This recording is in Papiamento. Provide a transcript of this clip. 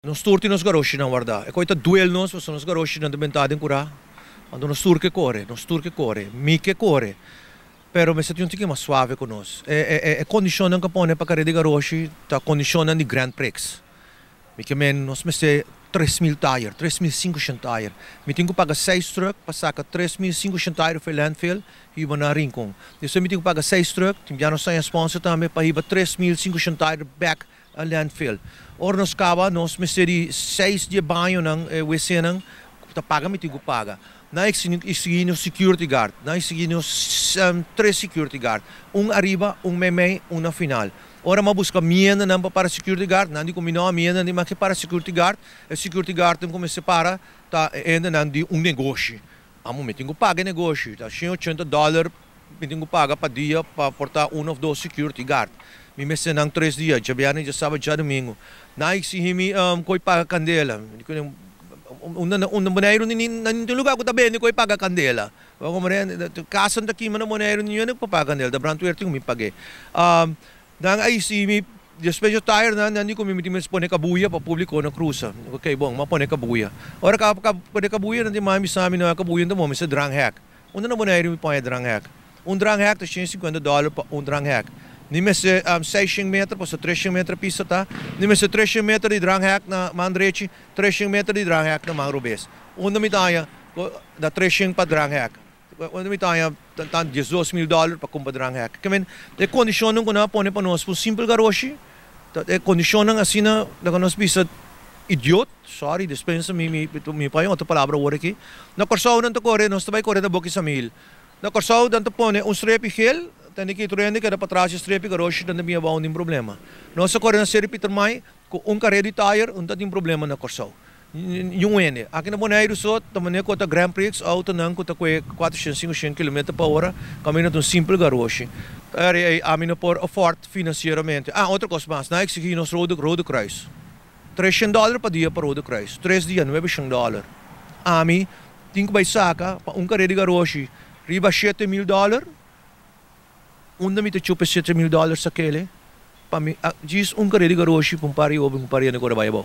Nos tur tin nos garoshinan wardá. E koi ta duel nos pasobra nos garoshinan ta bentá den kurá. Anto nos tur ke kore, nos tur ke kore. Mi ke kore, pero mester tin un tiki mas suave ku nos. E e e kondishonnan ku a pone pa kare di garoshi ta kondishonnan di Grand Prix. Mi ke men nos mester 3000 tayer, 3500 tayer. Mi tin ku paga seis trùk pa saka 3500 tayer for e landfill hiba na Rincon. Despues mi tin ku paga seis trùk, tin bia nos haña sponsor tambe pa hiba 3500 tayer bèk a landfill. Ora nos kaba nos mester di seis di e bañonan, e wcnan, ku ta paga mi tin ku paga. Nan exigi nos security guard, nan exigi nos tres security guard, un ariba, un meimei, un na final. Ora mi a buska miendanan pa para security guard, nan di ku mi no a miendanan di mas ke para security guard, e security guardnan ku mester para ta e hendenan di un negoshi. Amo mi tin ku paga e negoshi, ta 180 dòler mi tin ku paga pa dia pa por ta un òf dos security guard. Mi mester nan tres dia, djabièrnè, djasabra, djadumingu. Nan a exigí mi ku e paga kandela. Mi di ku unda unda Boneiru ni na ningun lugar ku ta bende ku e paga kandela. Bo komprende? Kasanan ta kima na Boneiru ningun hende ku por paga kandela, ta brandweer tin ku mi pag'é. Nan a hisi mi despecho tire nan, nan di ku mi mi tin mester pone kabuya pa publico no krusa. Ok bon, m'a pone kabuya. Ora ku a pone kabuya nan di mami sa mi no e kabuya no ta bon, mester dranghek. Unda na Boneiru mi pone dranghek? Un dranghek ta 150 dòler pa un dranghek. Mi mester 600 meter, pasobra 300 meter pista ta. Mi mester 300 meter di dranghek na man drechi, 300 meter di dranghek na man robes. Unda mi ta haña na 300 pa dranghek? Unda mi ta haña tan 12,000 dòler pa kumpra dranghek? Ke men, e kondishonnan ku nan a pone pa nos pa un simpel garoshi, ta e kondishonnan asina laga nos bisa idiot, sorry, dispensa mi, mi mi por haña otro palabra awor aki. Na Kòrsou nan ta kore, nos ta bai kore na Boki Samil. Na Kòrsou nan ta pone un strepi gel, tende ki tur hende keda patras di strepi garoshi, nan ta bin abou, tin problema. Nos a kore na Seri Pietermaai ku un kare di tayer, no ta tin problema na Kòrsou. Niun hende. Aki na Boneiru so ta manera ku ta Grand Prix autonan ku ta kue 400, 500 kilometer pa ora kaminda ta un simpel garoshi. Eri ei ami no por afford finansieramente. Ah, otro kos mas, nan a eksigí nos Rode Rode Kruis. 300 dòler pa dia pa Rode Kruis. Tres dia, 900 dòler. Ami tin ku bai saka pa un kare di garoshi riba 7000 dòler. Unda mi ta chupa e 7000 dòler sakele pa mi djis un kare di garoshi pa un par di hoben ku un par di hende ku ora bai abou.